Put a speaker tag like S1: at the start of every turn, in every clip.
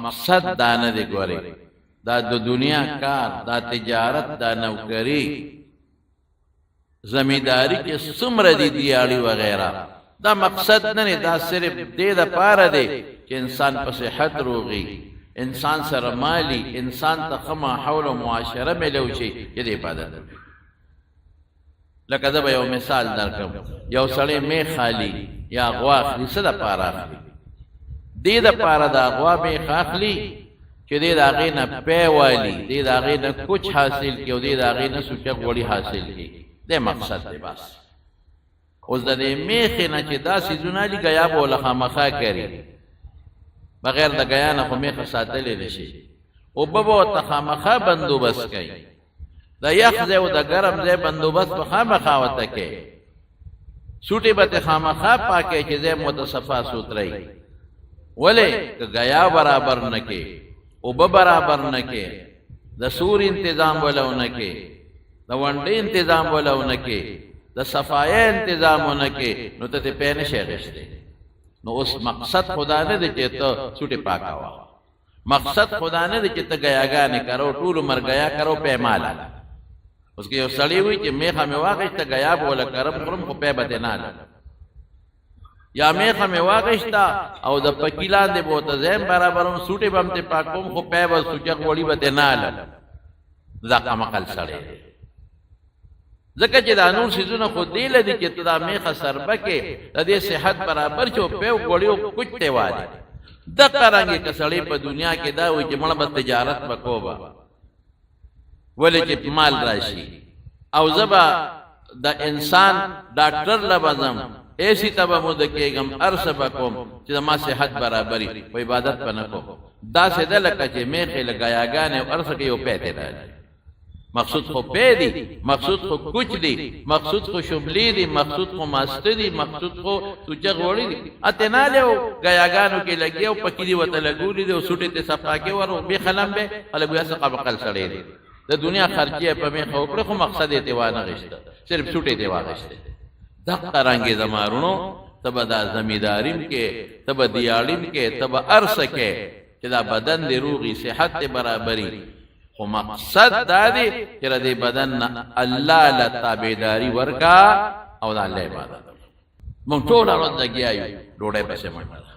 S1: مقصد دا نه دی. ګورې، دا د دنیا کار، دا تجارت، دا نوکری، زمینداری کې څومره دي دیاړي وغیرہ، دا مقصد نه دی. دا صرف دې د پاره دی چې انسان په صحت روغي، انسان سره مالی، انسان ته ښه ماحول او معاشره ملو شي چې د عبادت. لکه زه به یو مثال درکړم. یو سړی میخ اخلي یا غوا اخلي، څه دپاره اخلي؟ دې دپاره دا غوا میخ اخلي چې دې د هغې نه پی والي، دې د هغې نه کوچ حاصل کړي او دې د هغې نه سوچه غوړي حاصل کړي. دې مقصد دی بس. اوس د دې میخې نه چې دا څیزونه اخلي، ګیا به ورله خامخا کري، بغیر د ګیا نه خو میخه ساتلی نه شي. اوبه به ورته خامخا بندوبست کوي، د یخ ځای او د ګرم ځای بندوبست به خامخا ورته کوي، سوټې به ترې خامخا پاکوي چې ځای مو ورته صفا سوتره وي. ولې که ګیا برابر نه کې، اوبه برابر نه کې، د سور انتظام وله ونه کې، د ونډې انتظام وله ونه کې، د صفایۍ انتظام ونه کې، نو ته ترې پی نه شې اخیستی. نو اوس مقصد خو دا نه دی چې ته سوټې پاکوه، مقصد خو دا نه دی چې ته ګیاګانې کرو، ټول عمر ګیا کرو پیماله. اوس که یو سړی وي چې میخه مې واخیسته، ګیا به وله کرم خورم خو پی به ترې نه الم، یا میخه مې واخیسته او د پکي لاندې به ورته ځای هم برابروم، سوټې به هم ترې پاکوم، خو پی به سوچه غوړي به ترې نه الم، دا قمقل سړی دی. ځکه چې دا نور څیزونه خو دې له دي چې ته دا میخه سربه کې د دې صحت برابر چې په غوړیو کوچ ته والي. دقه رنګې که سړی په دنیا کې دا وایي چې مړه به تجارت به کوبه ولې چې مال راشي، او زه به د انسان ډاکټر له به ځم، ایسی ته به موده کېږم، هر څه به کوم چې زما صحت برابري، خو عبادت به نه کوم. داسې ده لکه چې میخې له ګیاګانې او هر څه کې یو پی ترې راځي. مقصود خو پی دی، مقصود خو کوچ دی، مقصود خو شبلی دی، مقصود خو ماسته دی، مقصود خو سوچه غوړي دی. اته نه له ګیاګانو کې لګي او پکې دی وته لګولې دی او سوټې ته صفا کې ورو به خلم به خلک بیا څه قبقل سړی دی. د دنیا خرچې په مخ وکړه خو مقصد یې ته وانه غشته، صرف سوټې ته واغشته. دقه رنګې زمارونو ته به دا زمیداریم کې، ته به دیاړیم کې، ته به ارسه کې چې دا بدن دې روغي، صحت دې برابري، خو مقصد دا دی چې د دې بدن نه الله له تابعداري ورکا او د الله عبادت. موږ ټوله ورځ لګیا یو، ډوډۍ پسې منډه ده،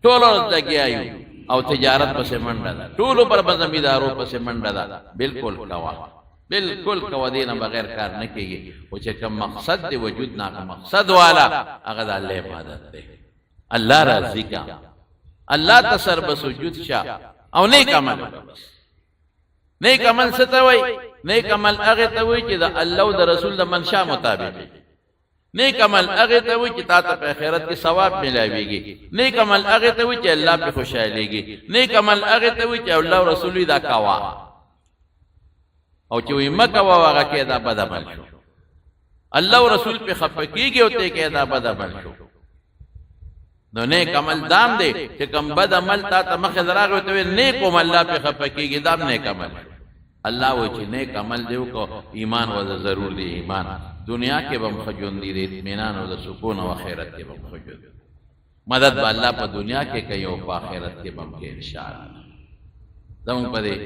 S1: ټوله ورځ لګیا یو او تجارت پسې منډه ده، ټولو پر زمیندارو پسې منډه ده. بالکل کوه، بالکل کوه، دې نه بغیر کار نه کېږي، خو چې کوم مقصد دی وجود نه، هغه مقصد والا هغه د الله عبادت دی. الله راضي کا، الله ته سر به سجود شه او نیک عمل وکړه. بس نیک عمل څه ته وایي؟ نیک عمل هغه ته وایي چې د الله او د رسول د منشا مطابق وي. نیک عمل هغه ته وایي چې تا ته په آخرت کې ثواب ملاویږي. نیک عمل هغه ته وایي چې الله په خوشحالېږي. نیک عمل هغه ته وایي چې الله او رسول دا کوا، او چې وایي مه کوه هغه کې دا بد عمل شو. الله او رسول په خفه کېږي او ته کې دا بد عمل شو. نو نیک عمل دام دی چې کوم بد عمل تا ته مخې دراغی ته وایي نیک هم الله په خفه کېږي، دام نیک عمل شو. الله وایي چې نیک عمل دی وکړو، ایمان وزه ضرور دی. ایمان دنیا کې به هم ښه ژوند دی، د اطمینان او د سکون، او آخرت کې به هم ښه ژوند. مدد به الله په دنیا کې کوي او په آخرت کې به هم کوي انشاءالله. زموږ په دې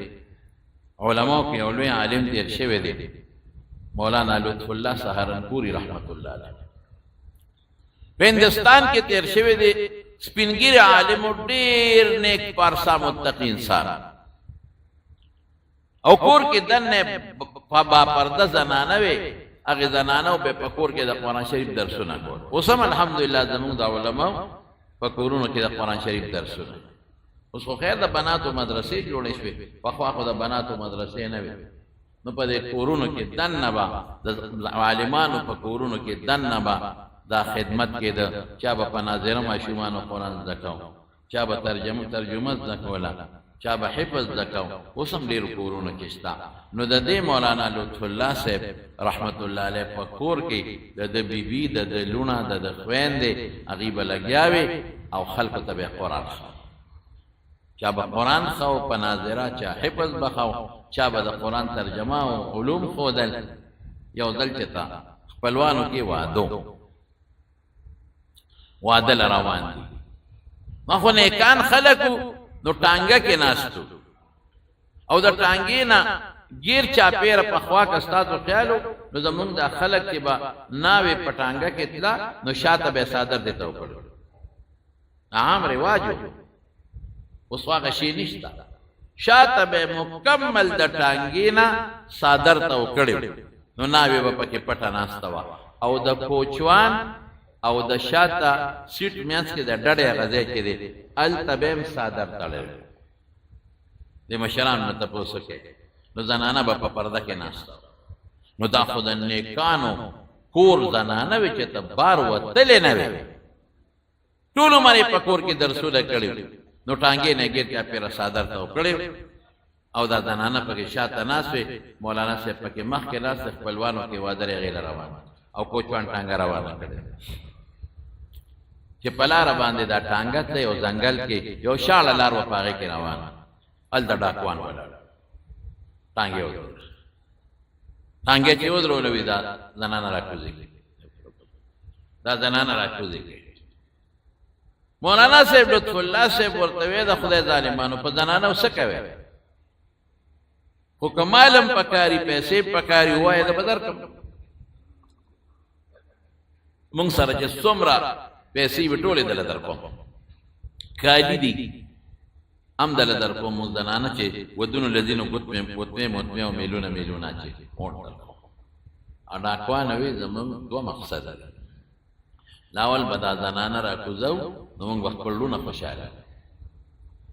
S1: علماو کې یو لوی عالم تېر شوی دی، مولانا لطف الله سهارنپوري رحمت الله علیه، په هندوستان کې تېر شوی دی. سپینګیری عالم، ډېر نیک پارسا متقي انسان، او کور کې دننه په با پرده زنانه وي، هغې زنانو به په کور کې د قرآن شریف درسونه کول. اوس هم الحمدلله زموږ د علماو په کورونو کې د قرآن شریف درسونه. اوس خو خیر د بناتو مدرسې جوړې شوې، پخوا خو د بناتو مدرسې نه وې. نو په دې کورونو کې دننه به د عالمانو په کورونو کې دننه به دا خدمت کېده. چا به په ناظره ماشومانو قرآن زده کاوه، چا به ترجمه زده کوله، چا به حفظ زده کاوه. اوس هم ډېرو کورونو کې شته. نو د دې مولانا لطف الله صاحب رحمت الله علیه په کور کې د ده بیبي، د ده لوڼه، د ده خویندې هغوی به لګیا وي او خلکو ته به قرآن ښوو. چا به قرآن ښوو په ناظره، چا حفظ به ښوو، چا به د قرآن ترجمه او علوم ښودل. یو ځل چې ته خپلوانو کې وادو واده له روان دي، ما خو نیکان خلک نو ټانګه کې ناستو او د ټانګې نه ګیر چاپېره په خوا که ستاسو خیال و، نو زمونږ دا خلک چې به ناوې په ټانګه کې تله نو شاته به یې څادر دې ته وکړو. عام رواج و، اوس خو هغه شی نشته. شاته به مکمل د ټانګې نه څادر ته وکړی نو ناوې به پکې پټه ناسته وه او د کوچوان او د شاته سیټ مینځ کې د ډډې هغه ځای چې دی هلته به هم څادر تړلی و. د مشرانو نه تپوس وکړئ نو زنانه به په پرده کې ناسته وه. نو دا خو د نیکانو کور زنانه وي چې ته بار وتلې نه وي، ټول عمر یې په کور کې درسونه کړي، نو ټانګې نه ګیر چاپېره څادر ته وکړی او دا زنانه پکې شاته ناست وي، مولانا صاحب پکې مخکې ناست دی، خپلوانو کې واده دی، هغې له روان او کوچوان ټانګه روانه کړې چې په لاره باندې دا ټانګه ته یو ځنګل کې یو شاړه لار وه، په هغې کې روانه، هلته ډاکوان ولاړ، ټانګې ودرول، ټانګې چې ودرولې وي دا زنانه راکوزي کړي، دا زنانه راکوزي کړي. مولانا صاحب لطف الله صاحب ورته وی د خدای ظالمانو په زنانو څه کوي، خو که مالم پکاري پیسې پکاري وایې زه به درکړم. مونږ سره چې څومره پیسې وي ټولې دله درکوم، کالي دي هم دله درکوم، مونږ زنانه چې ودونو له ځینو ګوتمې ګوتمې متمې او میلونه میلونه چې غونډ درکوم. او ډاکوانه وي زمونږ دوه مقصده دي، لاول به دا زنانه راکوزو نو مونږ به خپل وروڼه خوشحاله،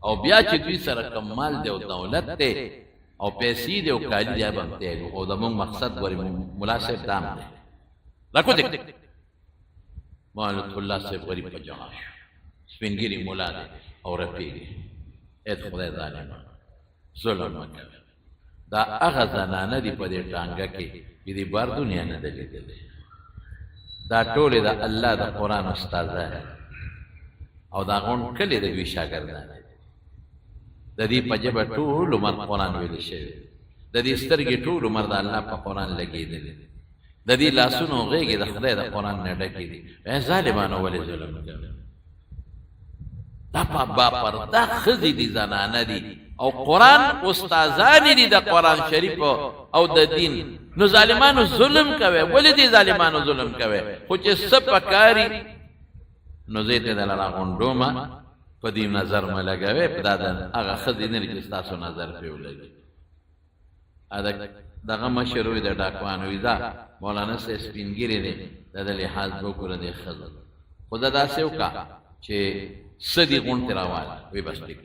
S1: او بیا چې دوی سره کوم مال دی او دولت دی او پیسې دی او کالي دی به هم تیل، او زمونږ مقصد ګورې ملا صاحب دا هم دی راکوزې کړي. مولانا لطف الله صاحب غریب په ژړا شو، سپین ږیری ملا دی او رپېږي، ای د خدای ظالمه ظلم مه کوه، دا هغه زنانه دي په دې ټانګه کې چې دې بار دنیا نه ده لیدلې، دا ټولې د الله د قرآن استادان دي او دا غونډ کلی د دوی شاګردان دي، د دې په ژبه ټول عمر قرآن ویل شوی، د دې سترګې ټول عمر د الله په قرآن لګېدلې، د دې لاسونو غېږې د خدای د قرآن نه ډکې دي. ای ظالمانو ولې ظلم کوئ؟ دا په با پرده ښځې دي، زنانه دي او قرآن استادانې دي د قرآن شریف او د دین، نو ظالمانو ظلم کوي، ولې دې ظالمانو ظلم کوي؟ خو چې څه پکاري نو زه یې ته دله راغونډوم، په دې نظر مه لګوئ، په دا د هغه ښځې نه دي چې ستاسو نظر پرې ولګي. دغه مشر وي د ډاکوانو وي، دا مولانا صاحب سپین ږیری دی، د ده لحاظ به وکړو د دې ښځو، خو دا داسې وکړه چې څه دي غونډ ترې راواله، وی بس ټیک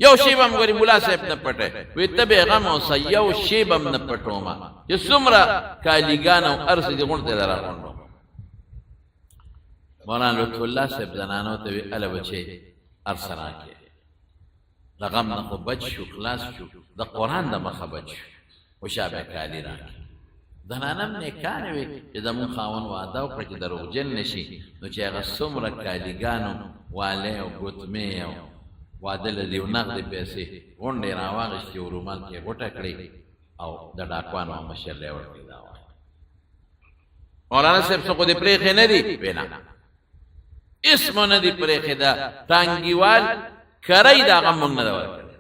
S1: یو شی به هم ګورې ملا صاحب نه پټی، وی ته بې غمه اوسه، یو شی به هم نه پټوم، چې څومره کالیګان او هر څه دي غونډ ته راغونډوم. مولانا لطف الله صاحب زنانو ته وی هله بچې هر څه راکړې، د غم نه خو بچ شو، خلاص شو، د قرآن د مخه بچ شو، خو شا به کالي راکړي. زنانه هم نیکانې وي چې زمونږ خاوند وعده وکړه چې دروغجن نه شي، نو چې هغه څومره کالیګانو والی او ګوتمې او واده له ځي او نغدې پیسې غونډې راواخیستې او رومال کې غوټه کړې او د ډاکوانو مشر له یې ورکړې. دا وایي مولانا صاحب څه خو دې پرېښې نه دي؟ وینا هېڅ مو نه دي پرېښې، دا ټانګیوال کرۍ د هغه مونږ نه ده ورکړې.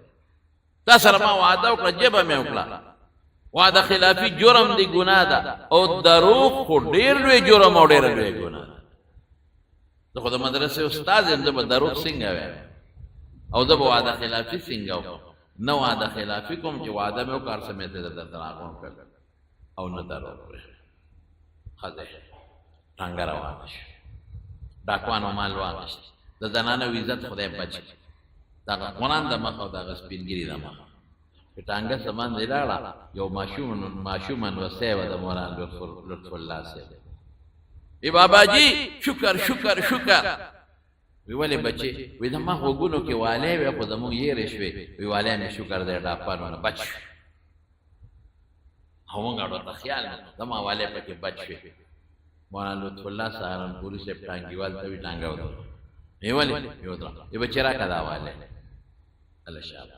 S1: تا سره ما وعده وکړه، ژبه مې وکړه، وعده خلافي جرم دی، ګناه ده، او دروغ خو ډېر لوی جرم او ډېره لویه ګناه ده. زه خو د مدرسې استاد یم، زه به دروغ څنګه وایم او زه به وعده خلافي څنګه وکړم؟ نه وعده خلافي کوم چې وعده مې وکړه هر څه مې ته درته راغونډ کړل، او نه دروغ وایم. ښځه ټانګه روانه شوه، ډاکوانو مال واخیست، د زنانو عزت خدای بچ کړي، دغه قرآن د مخه او دغه سپین ږیري د مخه. چې ټانګه څه باندې لاړه، یو ماشوم ماشومه لوسی وه د مولانا لطف الله صاحب، وی بابا جی شکر شکر شکر. وی ولې بچې؟ وی زما غوږونو کې والی وی، خو زموږ یېرې شوې. وی والی مې شکر دی ډاکوانو نه بچ شو، او مونږ اړو ته خیال نه زما والی پکې بچ شوې. مولانا لطف الله سهارنپوري صاحب ټانګیوال ته وی ټانګه ودروه. وی ولې؟ وی ودروه. وی بچې راکړه دا والی. الله شابه.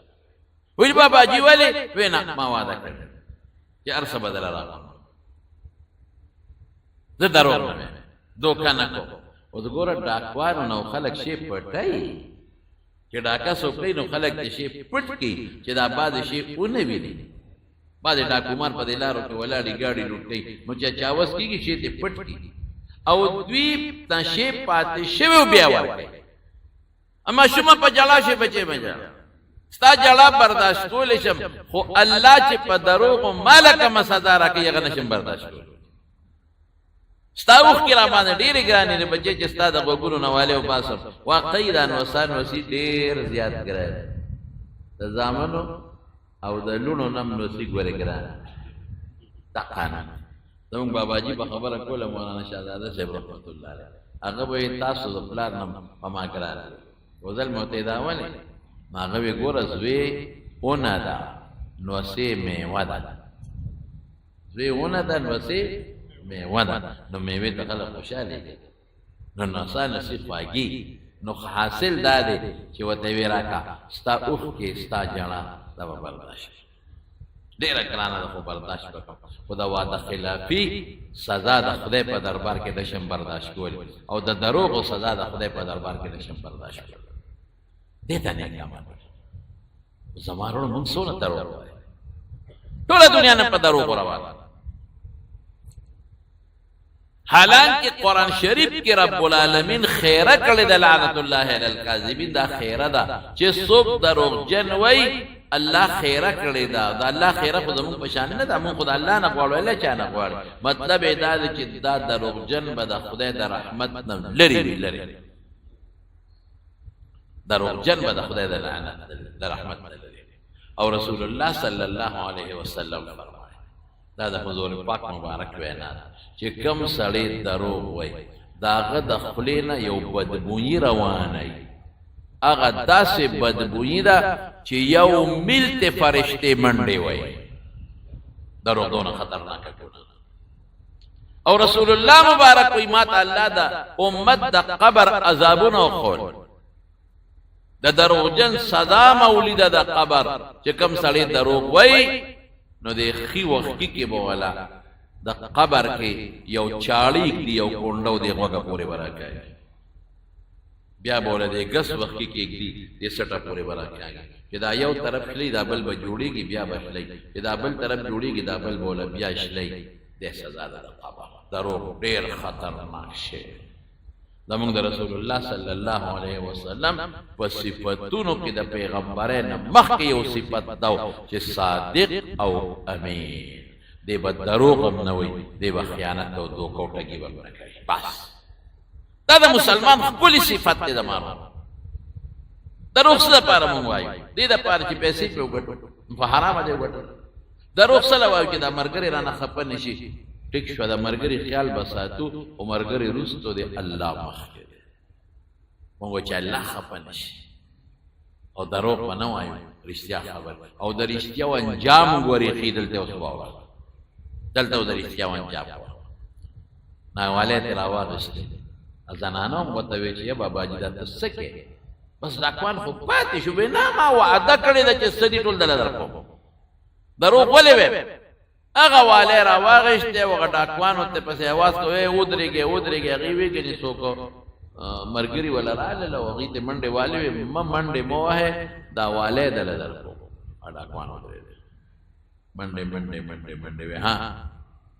S1: وی بابا جی ولې؟ وی نه ما وعده کړې چې هر څه به دله راغلم، زه دروغ نه وایم، دوکه نه کوم. اوس ګوره ډاکوانو نه خلک شی پټوي. چې ډاکه څوک کوي نو خلک د شی پټ کړي چې دا بعضې شی ونه ویني. بعضې ډاکومان په دې لارو کې ولاړ دي، ګاډي لوټ کوي، نو چې چاوس کېږي شی ترې پټ کړي او دوی نشې پاتې شوی بیا ورکوي. اما شومه په جړا شي بچې مې جړا، ستا جړا برداشت کولی شم، خو الله چې په دروغو ماله کومه سزا راکوي هغه نشم برداشت کولی. ستا اوښکې را باندې ډېرې ګرانې دي بچې، چې ستا د غوږونو نه والې وباسم. واقعي دا نوسان نوسي ډېر زیات ګران دي، د زامنو او د لوڼو نم نوسي ګورې ګران دا قانون. زموږ باباجي به خبره کوله، مولانا شهزاده صاحب رحمت الله علیه، هغه به یې تاسو د پلار نه په ما ګران دی. یو ځل مې ورته دا ولې، نو هغه ویې ګوره زوی ونه ده نوسې مېوه ده، زوی ونه ده نوسې مېوه ده، نو مېوې ته خلک خوشحالېږي، نو نسا نسی خواږي. نو حاصل دا دی چې ورته ویې راکړه ستا اوښکې ستا ژړا دا به برداشت کړم، ډېره ګرانه ده خو برداشت به کړم، خو د وعده خلافي سزا د خدای په دربار کې نشم برداشت کولی او د دروغو سزا د خدای په دربار کې نشم برداشت کولی. دې ته نیک عمل وایي. زما وروڼو موږ څونه دروغ وایو، ټوله دنیا نه په دروغو روانه ده. حالانکه قرآن شریف کې رب العالمین خیره کړې ده، لعنت الله علی الکاذبین، دا خیره ده چې څوک دروغجن وایي الله خیره کړې ده. دا الله خیره خو زموږ په شان نه ده، موږ خو د الله نه غواړو، الله چا نه غواړي. مطلب یې دا دی چې دا دروغجن به د خدای د رحمت نه لرې وي، لرې دروغجن به د خدای د لعنت د رحمت نه لرې. او رسول الله صلی الله علیه وسلم فرمایي، دا د حضور پاک مبارک وینا ده، چې کم سړی دروغ وایي د هغه د خولې نه یو بدبویي روانه وي، هغه داسې بدبویي ده چې یو میل ته فرشتې منډې وایي. دروغ دونه خطرناکه ګناه ده. او رسول الله مبارک وایي ما ته الله د امت د قبر عذابونه وښول، د دروغجن سزا ما ولیده د قبر، چې کوم سړی دروغ وایي نو د ښي وښکي کې به ولا د قبر کې یو چاړي ږدي، یو کونډه او د غوږه پورې به راکاږي، بیا به ولا د ګس وښکي کې ږدي، د سټه پورې به راکاږي، چې دا یو طرف شلي دا بل به جوړېږي، بیا به شلي، چې دا بل طرف جوړېږي دا بل به ولا بیا شلي. د سزا ده د قبر. دروغ ډېر خطرناک شی دی. زمونږ د رسول الله صلی الله علیه وسلم په صفتونو کې د پیغمبرۍ نه مخکې یو صفت دا و چې صادق او امین، دی به دروغ هم نه وایي، دی به خیانت او دوکه او ټګي به هم نه کوي. بس دا د مسلمان ښکلي صفت دی. زما ورور دروغ څه دپاره مونږ وایو؟ دې دپاره چې پیسې پرې وګټو، په حرامه دی وګټو. دروغ څه له وایو؟ چې دا ملګری رانه خفه نه شي. ټیک شوه، د ملګري خیال به ساتو، خو ملګری وروستو دی، الله مخکې دی. موږ چې الله خفه نه شي او دروغ به نه وایو، رښتیا خبر او د رښتیا انجام وګوري. ښي دلته اوس واوره، دلته د رښتیا انجام واوره. ناوالی ترې راواخېستې، زنانه هم ورته ویل چې باباجي دا ته څه کوې، بس ډاکوان خو پاتې شو. ویې نه، ما وعده کړې ده چې څه دي ټول دله درکوم. دروغ ولې ویم؟ هغه والی راواخېستی او هغه ډاکوانو ته پسې اواز کوي، ودرېږئ ودرېږئ. هغې ویې ګنې څوک ملګري وله رالل او هغوی ته منډې والي وې، مه منډې مه وهئ، دا والی دله درکوم. ډاکوان ودرېدل، منډې منډې منډې منډې وې، ها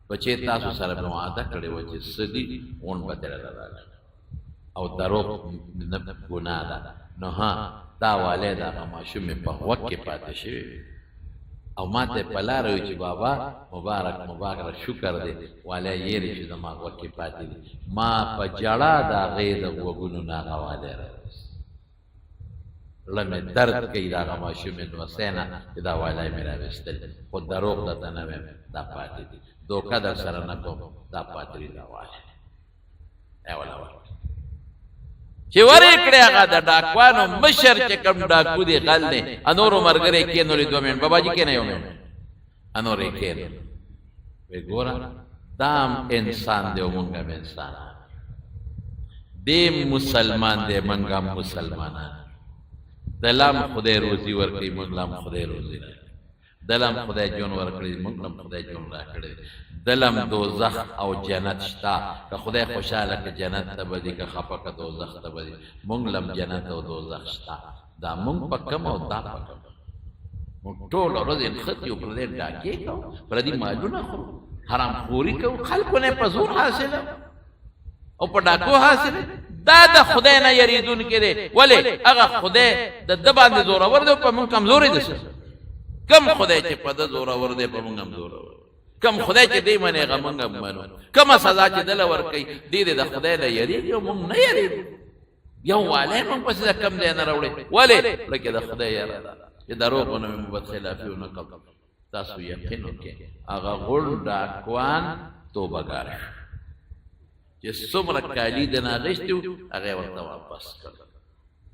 S1: بچې تاسو سره مې وعده کړې وه چې څه دي غونډ به ترې راغلی او دروغ نه ګناه ده. نو ها دا والی د هغه ماشومې په غوږ کې پاتې شوی او ما ته په لاره وی چې بابا مبارک مبارک شکر دی، والی یې چې زما غوږ کې پاتې دي. ما په ژړا د هغې د غوږونو نه هغه والی راویست. زړه مې درد کوي د هغه ماشومې لمسی نه چې دا والی مې راویستل، خو دروغ درته نه وایم، دا پاتې دي، دوکه در سره نه کوم، دا پاتې دي، دا والی ولا ورکړي. چې ورې کړې هغه د ډاکوانو مشر چې کوم ډاکو دی غل دی، انورو مرګرې کېنولې 2 منټ، باباجي کېنه 1 منټ، انورې کېنول. وی ګوره دام انسان دی او مونږ هم انسان دی، مسلمان دی مونږ هم مسلمانان، دلام خدای روزي ورکړي مونږ لام خدای روزي راکړي، دلم خدای ژوند ورکړي مونږ لم خدای ژوند راکړي، دلم دوزخ او جنت شته، که خدای خوشاله که جنت ته به ځي، که خفه که دوزخ ته به ځي، مونږ لم جنت او دوزخ شته. دا مونږ په کم او دا په کم. مونږ ټول ورځ نښتي یو، پردی ډاکې کوو، پردي مالونه خورو، حرام خوري کوو، خلکو نه په زور حاصله او په ډاکو حاصله. دا د خدای نه یریدونکی دی. ولې؟ هغه خدای د ده باندې زورور دی، په مونږ کمزوری دی. کم خدای چې په ده زورور دی، په مونږ هم زورور. کم خدای چې دی منې، هغه مونږ هم منو. کومه سزا چې دله ورکوي، دی دې د خدای نه یریږي او مونږ نه یریږو. یو والی مونږ پسې د کم ځای نه راوړی. ولې؟ لکه د خدای یره ده چې دروغو نه مې بدخلافي ونه کړم. تاسو یقین وکړئ، هغه غونډ ډاکوان توبهګار شو چې څومره کالي د نه اخیستي وو، هغه یې ورته واپس کړل.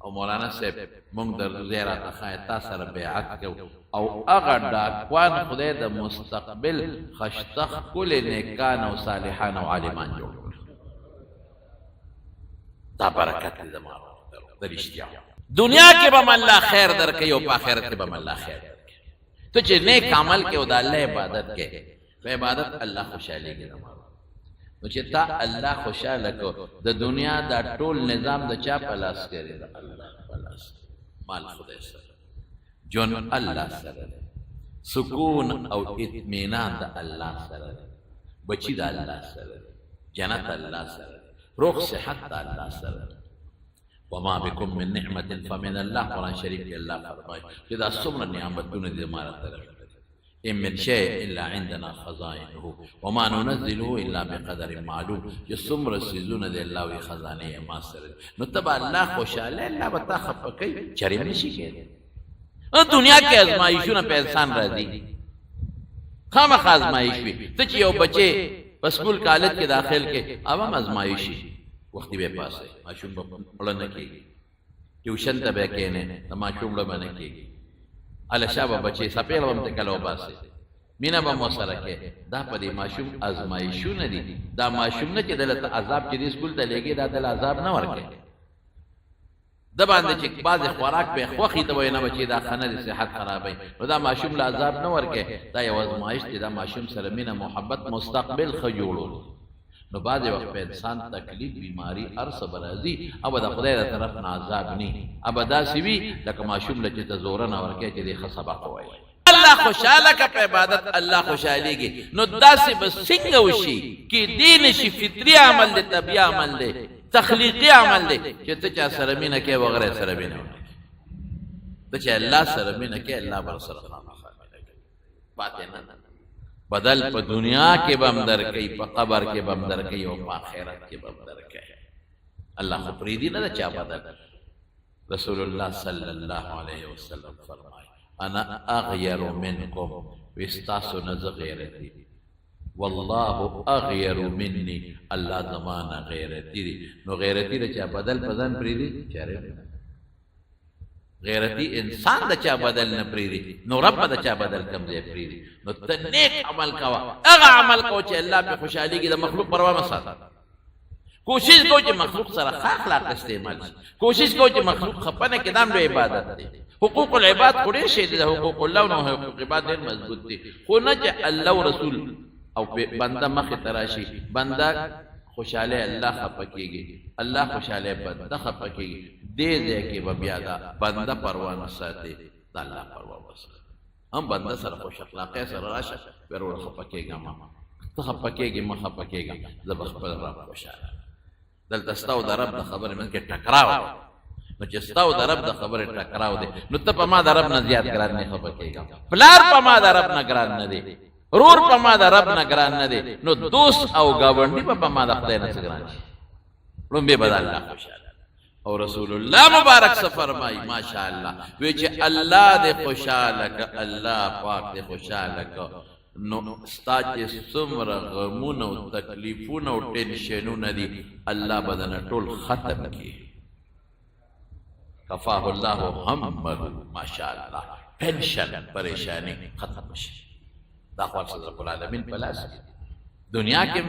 S1: او مولانا صاحب، مونږ در ځای راته ښایه، تا سره بیعت کوو. او هغه ډاکوان خدای د مستقبل خشته ښکلي نیکان او صالحان او عالمان جوړ کړل. دا برکت دی زما د رښتیا. دنیا کې به الله خیر درکوي او په آخرت کې به الله خیر درکوي. ته چې نیک عمل کې او د الله عبادت کې، په عبادت الله خوشحالېږي زما. نو چې تا الله خوشاله کو، د دنیا دا ټول نظام د چا په لاس کې دی؟ د الله په لاس کې. مال خدای سره، ژوند الله سره دی، سکون او اطمینان د الله سره دی، بچی د الله سره دی، جنت الله سره دی، روغ صحت د الله سره دی. وما بكم من نعمت فمن الله. قرآن شریف کې الله فرمایي چې دا څومره نعمتونه دي ما طرف. ان من شيء الا عندنا خزائنه وما ننزله الا بقدر معلوم. چې څومره څیزونه دی، الله وی خزانه یې ما سره. نو ته به الله خوشاله، الله به تا خفه کوي؟ چرې نشي کېدی. دنیا کې ازمایښونه په انسان راځي، خامخا ازمایښ وي. ته چې یو بچی په سکول کالج کې داخل کې، هغه هم ازمایښ وي. وختي به پاسې، ماشوم به مړه نه کېږي. ټیوشن ته به کښېنې، د ماشوم مړه به نه کېږي. هله شابه بچې، څپېړه به هم ترې کله وباسې، مینه به مو سره کې. دا په دې ماشوم ازمایښونه دي. دا ماشوم نه چې دله ته عذاب چې دې سکول ته لېږې، دا دله عذاب نه ورکوي. د باندې چې بعضې خوراک به خوښي، ته وایې نه بچې، دا ښه نه دی، صحت خرابوي. نو دا ماشوم له عذاب نه ورکوي، دا یو ازمایښت دی. دا ماشوم سره مینه محبت مستقبل ښه جوړول. نو بعضې وخت په انسان تکلیف، بیماری، هر څه به راځي، او د خدای د طرف نه عذاب نی، او داسې وي لکه ماشوم له چې ته زورنه ورکوې چې دې ښه سبق ووایي. الله خوشاله که په عبادت الله خوشحالېږي. نو داسې به څنګه وشي؟ کېدی نه شي. فطري عمل دی، طبیعي عمل دی، تخلیقي عمل دی چې ته چا سره مینه کوې، وغیره سره مینه ونه کوې. ته چې الله سره مینه کوې، الله به سره خامخا مینه کوي. پاتې نه، بدل په دنیا کې به هم درکوي، په قبر کې به هم درکوي او په آخرت کې به هم درکوي. الله خو پرېږدي نه د چا بدل. رسول الله صلی الله علیه وسلم فرمای: انا اغیر منکم، وستاسو نه زه غیرتی، والله اغیر مني، الله زما نه غیرتی دی. نو غیرتی د چا بدل په ځان پرېږدي؟ چېرې غیرتی انسان د چا بدل نه پرېږدي، نو رب د چا بدل کم ځای پرېږدي؟ نو ته نیک عمل کوه، هغه عمل کوه چې الله په خوشحالېږي. د مخلوق پروا مه ساته. کوشش کوه چې مخلوق سره ښه اخلاق استعمال شي. کوشش کوه چې مخلوق خفه نه کړې. دا هم لوی عبادت دی. حقوق العباد خو ډېر شی دی، د حقوق الله نو حقوق عباد ډېر مضبوط دي، خو نه چې الله او رسول او بنده مخې ته راشي، بنده خوشحاله الله خفه کېږي، الله خوشحاله بنده خفه کېږي. دې ځای کې به بیا دا بنده پروا نه ساتي، د الله پروا وساتي. هم بنده سره خوش اخلاقۍ سره راشه، وروره خفه کېږه مه، ته خفه کېږې مه، خفه کېږه، زه به خپل رب خوشحاله. دلته ستا او د رب د خبرې منځ کې ټکراو. نو چې ستا او د رب د خبرې ټکراو دی، نو ته په ما د رب نه زیات ګران نه، خفه کېږم. پلار په ما د رب نه ګران نه دی، رور په ما د رب نه ګران نه دی، نو دوست او ګاونډي به په ما د خدای نه څه ګران شي؟ لومبه به د الله خوشحاله. او رسول الله مبارک څه فرمایي؟ ماشاءالله، وی چې الله دې خوشاله که، الله پاک دې خوشاله که، نو ستا چې څومره غمونه او تکلیفونه او ټینشنونه دي، الله به درنه ټول ختم کړي. کفاه الله همه. ماشاءالله، ټینشن پریشانی ختم شي. دا خو رب العالمین په لاس کې، دنیا کې هم.